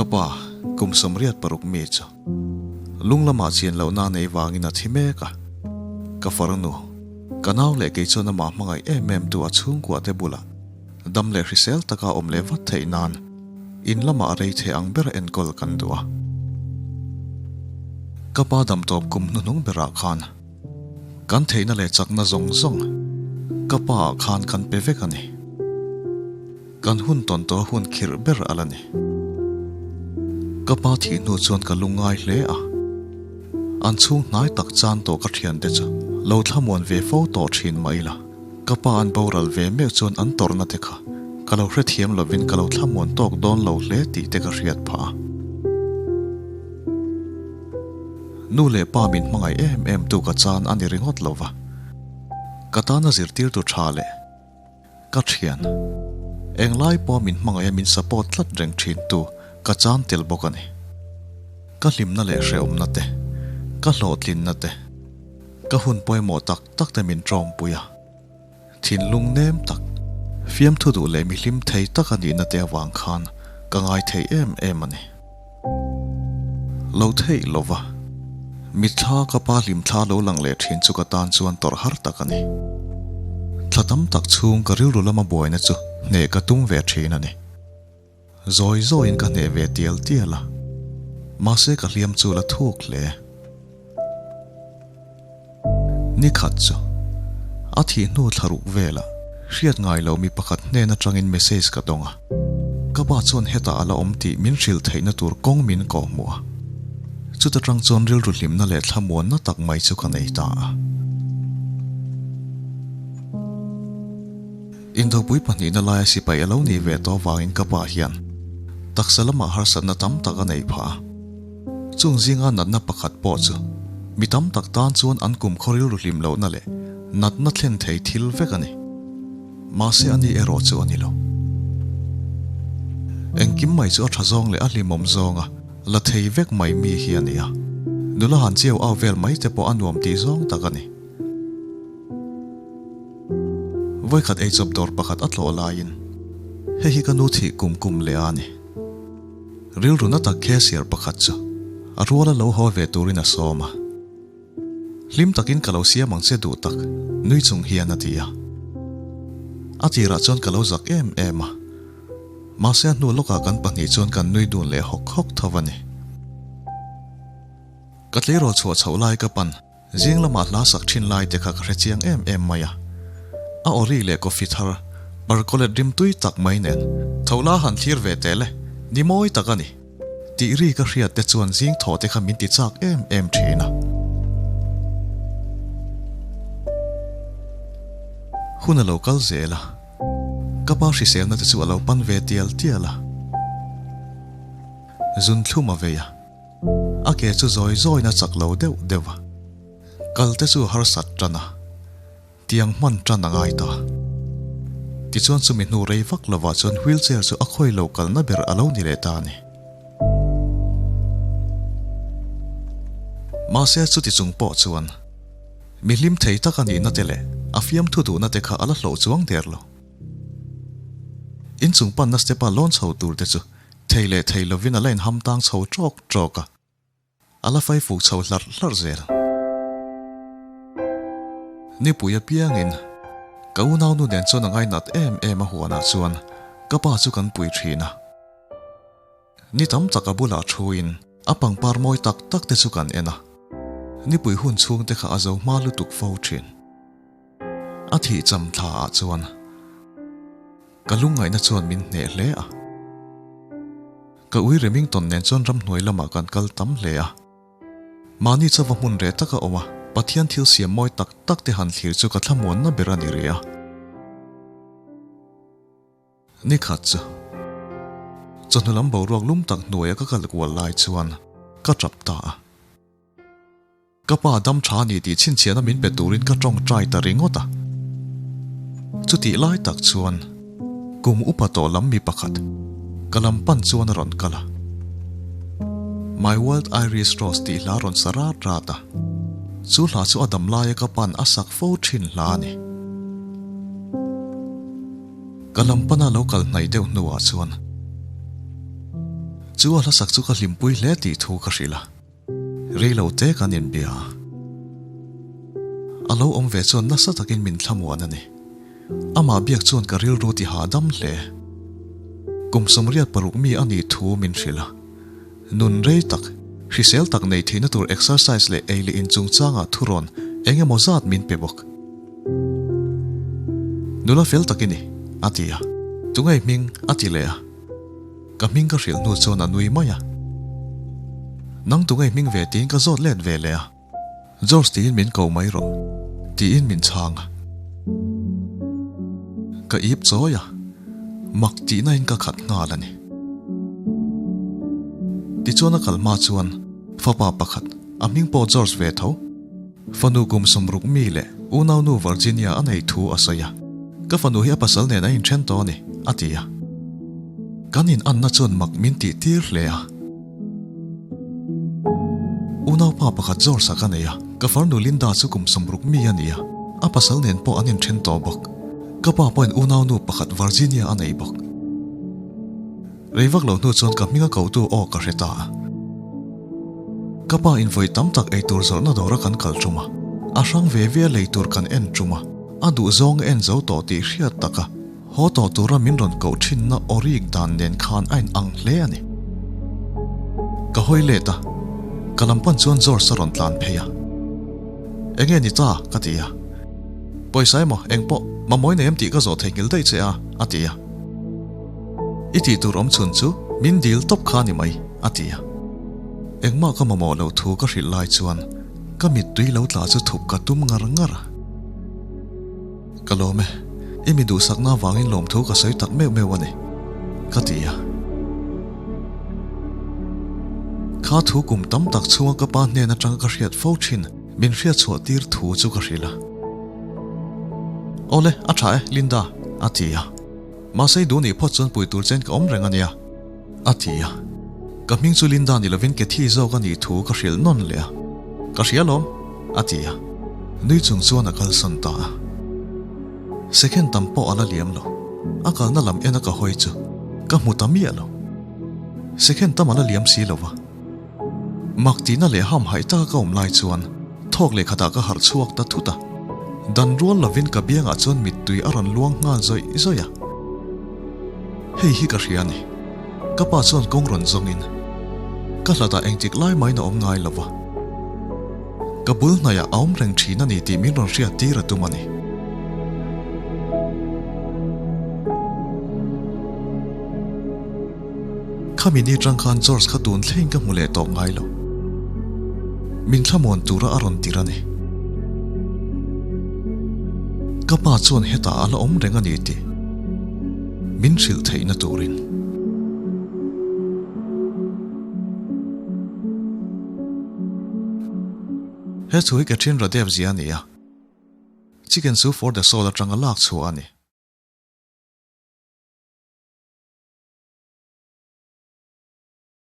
Ka pa, kum 86 mi chu lung lamah chian lohna nei vangin a thi mek a. Ka farnu, ka nau leh kei chuan amah hmangaih em em tu a chhungkua te bulah dam leh hrisel taka awm leh vat theih nan in lamah a rei thei ang ber enkawl kan duh a. Ka pa dam tawp kum hnuhnung berah khan kan theihna leh chakna zawng zawng ka pa ah khan kan pe vek a ni. Kan hun tawn tawh hun khirh ber a la ni. Ka pa thih hnu chuan ka lungngai hle a, an chhung hnai tak chan tawh ka thiante chu lo thlamuan ve fo tawh thin mah ila, ka pa an boral ve meuh chuan an tawrhna te kha ka lo hrethiam lovin ka lo thlamuan tawk dawn lo hle tih te ka hriat phah a. Nu leh pa min hmangaih em em tu ka chan a ni ringawt lo va, ka tana zirtirtu tha leh Ka thian, englai pawh min hmangaih a min support tlat reng thin tu ka chan tel bawk a ni. Ka hlimna leh hrehawmna te, ka hlawhtlinna te, ka hun pawimawh tak tak te min tawngpui a. Thinlung nem tak, fiamthu duh leh mihlim thei tak a nihna te avang khan ka ngai thei em em a ni. Lo theih lova, mitthla ka pa hlimthla lo lang leh thin chu ka tan chuan tawrh har tak a ni. Thla tam tak chhung ka rilru lama buaina chu hneh ka tum ve thin a ni. Zawi zawiin ka hneh ve tial tial a, mahse ka hliam chu la thuk hle. Ni khat chu a thih hnu thla ruk velah hriat ngai lo mi pakhat hnen atangin message ka dawng a, ka pa chuan hetah a la awm tih min hrilh theihna tur kawng min kawh hmuh a, chuta tang chuan rilru hlimna leh thlamuanna tak mai chu ka nei ta a. Indopui pahnihna laia sipai a lo nih ve tawh avangin ka pa hian taksa lamah harsatna tam tak a nei phah a. Chung zinga natna pakhat pawh chu mi tam tak tan chuan an kum khaw rilru hlim lohna leh natna thlen thei thil vek a ni. Mahse a ni erawh chu a ni lo. Engkim mai chu a tha zawng leh a hlimawm zawnga la thei vek mai mi hi a ni a. Nula han chiau au vel mai te pawh a nuam tih zawng tak a ni. Vawikhat eichawp dawr pakhat a tlawh laiin hei hi ka nu thih kum kum leh a ni. Rilru na tak cashier pakhat chu a ruala lo haw ve turin a sawm a. Hlim takin ka lo siam ang che duh tak, nui chung hian a ti a. A tirah chuan ka lo zak em em a. Mahse a hnu lawkah kan pahnih chuan kan nui dun leh hawk hawk tho a ni. Ka tleirawl chhuah chhoh lai ka pan Zing lamah hla sak thin lai te kha ka hre chiang em em mai a. A awri leh coffee thar, parkawlet rim tui tak mai nen, tho la han thlir ve teh le, ni mawi tak a ni. Tih ri ka hriat te chuan zing thaw te kha min ti chak em em thin a. Hun a lo kal zel a, ka pa hriselna te chu a lo pan ve tial tial a. Zun thlum a vei a. A ke chu zawi zawiin a chak lo deuh deuh a, kal te chu a harsat tan a, tiang hman tan a ngai ta. Tichuan chumi hnu rei vak lovah chuan wheelchair chu a khawi lo kalna ber a lo ni leh ta a ni. Mahse chuti chung pawh chuan mi hlim thei tak a nihna te leh a fiamthu duhna te kha a la hlawh chuang der lo. Inchung panna step a lawn chho tur te chu Thei leh thei lovin a la inham tang chho ṭawk ṭawk a, a la fai fuk chho hlarh hlarh zel. Nipui apiangin ka unaunu nen chuan a ngainat em em a huanah chuan ka pa chu kan pui ṭhin a. Ni tam tak a bulah thuin a pangpar mawi tak tak te chu kan en a, nipui hun chhung te kha a zo hma lutuk fo ṭhin. A thih cham thla ah chuan Ka lungngaihna chuan min hneh hle a. Ka ui Remington nen chuan ramhnuai lamah kan kal tam hle a. Mahni chauva hmun reh taka awm a, Pathian thil siam mawi tak tak te han thlir chu ka thlamuanna ber a ni rih a. Ni khat chu chawhnu lam boruak lum tak hnuaia ka kal kual lai chuan ka tap ta a. Ka pa dam tha a ni tih chhinchhiahna min pe turin ka tawngtai ta ringawt a. Chutih lai tak chuan kum upa tawh lam mi pakhat ka lam pan chuan a rawn kal a. My Wild Irish Rose tih hla rawn sa rat rat a. Chu hla chu a dam laia ka pan a sak fo thin hla a ni. Ka lam pana lo kal hnaih deuh hnuah chuan. Chu a hlasak chu ka hlimpui hle tih thu ka hrilh a, rei lo te kan inbia a. A lo awm ve chuan nasa takin min thlamuan a ni. Amah biak chuan ka rilru ti hahdam hle. Kum 86 mi a nih thu min hrilh a. Nun rei tak, hrisel tak nei theihna tur exercise leh ei leh in chungchangah thurawn eng emaw zat min pe bawk. Nula fel tak i ni, a ti a. Tunge hming? a ti leh a. Ka hming ka hrilh hnu chuan a nui mai a. Nang tunge hming ve tiin ka zawt let ve leh a. George tiin min ko mai rawh, tiin min chhang a. Ka ip chawi a, mak tihna in ka khat nghal a ni. Tichuan a kal hma chuan fapa pakhat, a hming pawh George ve tho, fanu kum 60 mi leh unaunu Virginia a nei thu a sawi a. Ka fanu hi a pasal nen a inthen tawh a ni, a ti a. Kan inanna chuan mak min tih tir hle a. Unaupa pakhat George-a ka nei a, ka farnu Linda chu kum 60 mi a ni a, a pasal nen pawh an inthen tawh bawk. Ka pa pawhin unaunu pakhat Virginia a nei bawk. Rei vak lo hnu chuan ka hminga kotu aw ka hre ta a. Ka pa in vawi tam tak eitur zawrhna dawra kan kal tum a, a hrang ve ve a lei tur kan en tum a, a duhzawng a en zo tawh tih hriat taka haw tawh tura min rawn koh thinna aw rik dan nen khan a inang hle a ni. Ka hawi let a, ka lam pan chuan George a rawn tlan phei a. Enge ni ta? ka ti a. Pawisa emaw engpawh mamawih nei em tih ka zawh theihnghilh daih che a, a ti a. I tih tur awm chhun chu min dil tawp kha ni mai, a ti a. Engmah ka mamawh loh thu ka hrilh lai chuan ka mittui lo tla chu thup ka tum ngar ngar a. Ka lawm e, i mi duhsakna avangin lawmthu ka sawi tak meuh meuh a ni, ka ti a. Kha thu kum tam tak chhunga ka pa hnen atanga ka hriat fo thin min hriatchhuah tir thu chu ka hrilh a. Awle, a tha e, Linda, a ti a. Mahse i duh nih phawt chuan pui tur chen ka awm reng a nia, a ti a. Ka hming chu Linda ni lovin Cathy zawk a nih thu ka hrilh nawn leh a. Ka hria lawm, a ti a. Nui chung chuan a kalsan ta a. Second tam pawh a la liam lo. A kalna lam en a ka hawi chu ka hmu ta miah lo. Second tam a la liam si lo va. Mak tihna leh hamhaih taka ka awm lai chuan thawk leh khatah ka harh chhuak ta thut a. Dan rual lovin ka biangah chuan mittui a rawn luang nghal zawih zawih a. Hei hi ka hria a ni. Ka pa chuan kawng rawn zawngin ka hlatah engtik lai mahin a awm ngai lo va. Ka bul hnaiah a awm reng thin a ni tih min rawn hriat tir a tum a ni. Khami ni tang khan George kha tun thleng ka hmu leh tawh ngai lo. Min thlamuan tura a rawn tir a ni. Ka pa chuan hetah a la awm reng a ni tih min hrilh theihna turin. He thu hi Catherine Radev zia a ni a, Chicken Soup for the Soul atanga lak chhuah a ni.